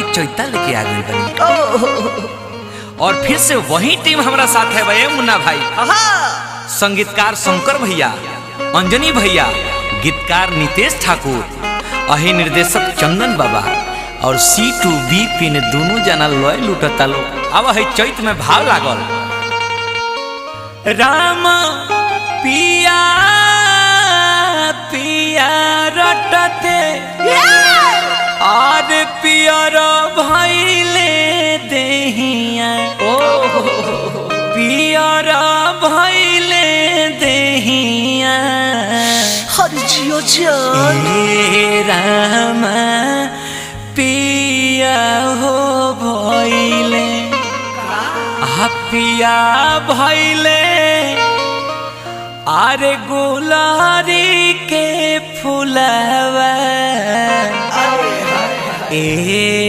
पारिवारिक चैता लेके आ गई बनी और फिर से वही टीम हमारा साथ है भाई मुन्ना भाई, संगीतकार शंकर भैया, अंजनी भैया, गीतकार नितेश ठाकुर, अही निर्देशक चंदन बाबा और सी टू बी पिन दोनों जना लय लुटता लोग। अब है चैत में भाव लागल। राम पिया पिया रटते और पियर भैले देहिया, ओ पियर भैले देहिया। हर जियो जान। हे राम पिया हो भैले, आ पिया भैले आरे गुलारी के फुलवा। ए।